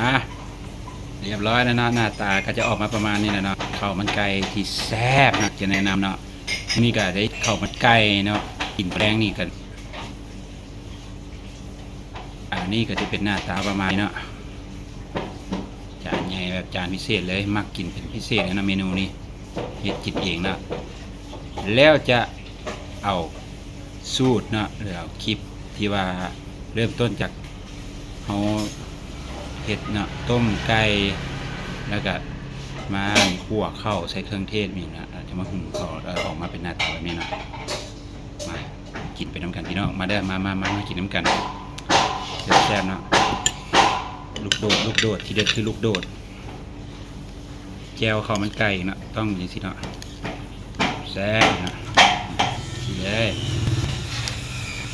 ອ່າ ຮຽບຮ້ອຍແລ້ວເນາະ ໜ້າຕາກໍຈະອອກມາປະມານນີ້ແຫຼະເນາະ ເຂົ້າມັນໄກ່ທີ່ແຊບເນາະ ຈະແນະນຳເນາະ ມື້ນີ້ກໍໄດ້ເຂົ້າມັນໄກ່ເນາະ ກິນແລງນີ້ກັນ ອັນນີ້ກໍຈະເປັນໜ້າຕາປະມານນີ້ເນາະ ຈານໃຫຍ່ແບບຈານພິເສດເລີຍ ມັກກິນເປັນພິເສດເລີຍເນາະ ເມນູນີ້ ເຮັດກິນເອງເນາະ ແລ້ວຈະເອົາສູດເນາະ ຫຼືເອົາຄລິບທີ່ວ່າເລີ່ມຕົ້ນຈາກເຮົາເຮັດເນາະ ຕົ້ມໄກ່ ແລ້ວກະມາຂົ້ວເຂົ້າໃສ່ເຄື່ອງເທດນີ້ນະ ຈະມາຫຸ່ງເຂົ້າ ເອີ ອອກມາເປັນໜ້າຕາແບບນີ້ເນາະ ມາ ກິນໄປນຳກັນພີ່ນ້ອງ ມາເດີ ມາ ມາ ມາ ມາກິນນຳກັນ ແຊບໆເນາະ ລູກໂດດ ລູກໂດດ ທີເດັດຄືລູກໂດດ ແຈ່ວເຂົ້າມັນໄກ່ເນາະ ຕ້ອງຈັ່ງຊີ້ເນາະ ແຊບເນາະ ນີ້ເລີຍ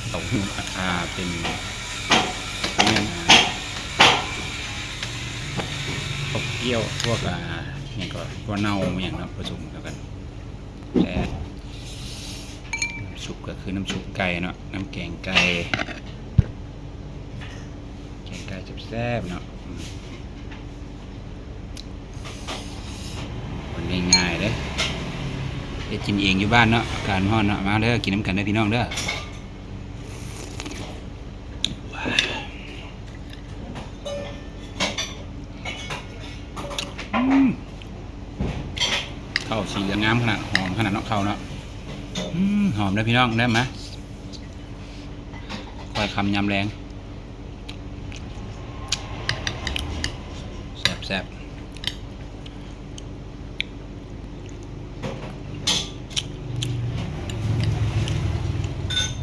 ເຕົ້າຫູ້ ອ່າ ເປັນ ເປັນຫຍັງ ອ່າ ພວກກ້ຽວ ພວກ ອ່າ ຫຍັງກໍ ຖົ່ວເນົ່າ ຫຍັງເນາະ ປະສົມເຂົ້າກັນ ແຊບ ນ້ຳຊຸບກໍຄືນ້ຳຊຸບໄກ່ເນາະ ນ້ຳແກງໄກ່ ແກງໄກ່ແຊບໆເນາະ ອືມ ມັນງ່າຍໆເດ້ ເຮັດກິນເອງຢູ່ບ້ານເນາະ ອາກາດຮ້ອນເນາະ ມາເດີ ກິນນຳກັນເດີພີ່ນ້ອງເດີ. ອືມ ເຂົ້າສີເຫຼືອງງາມຂະໜາດ ຫອມຂະໜາດເນາະ ເຂົ້າເນາະ ອືມ ຫອມເດີພີ່ນ້ອງເດີ ມາ ຄ່ອຍຄຳຍາມແລງ ແຊບໆ.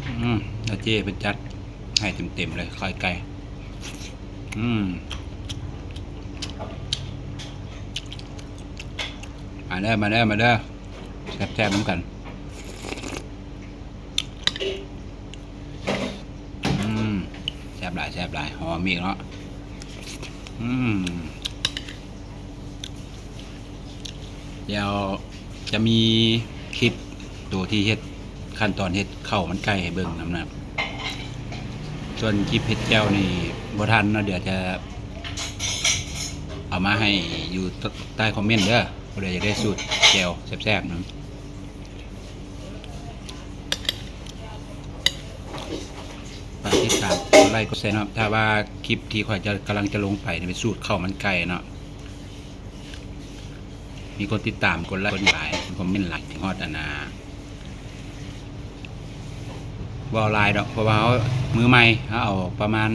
ອືມ ແລ້ວເຈ້ເພິ່ນຈັດໃຫ້ເຕັມໆເລີຍ ຂ້ອຍໄກ່ ອືມ ມາເດີ ມາເດີ ມາເດີ ແຊບໆນຳກັນ. ອືມ ແຊບຫຼາຍ ແຊບຫຼາຍ ຫອມອີກເນາະ ອືມ ດຽວຈະມີຄລິບໂຕທີ່ເຮັດ ຂັ້ນຕອນເຮັດເຂົ້າມັນໄກ່ໃຫ້ເບິ່ງນຳນະ ສ່ວນຄລິບເຮັດແຈ່ວນີ້ບໍ່ທັນເນາະ ດຽວຈະເອົາມາໃຫ້ຢູ່ໃຕ້ຄອມເມັນເດີ ຜູ້ໃດຢາກໄດ້ສູດແຈ່ວແຊບໆນຳ. ຝາກຕິດຕາມ ກົດໄລ້ ກົດແຊເນາະ ຖ້າວ່າຄລິບທີ່ຂ້ອຍຈະ ກຳລັງຈະລົງໄປນີ້ເປັນສູດເຂົ້າມັນໄກ່ເນາະ ມີຄົນຕິດຕາມ ກົດໄລ້ ກົດຫຍັງຫຼາຍ ຄອມເມັນຫຼາຍ ຮອດອັນນ່າ ເວົ້າຫຼາຍດອກ ເພາະວ່າເຮົາມືໃໝ່ ເຮົາເອົາປະມານ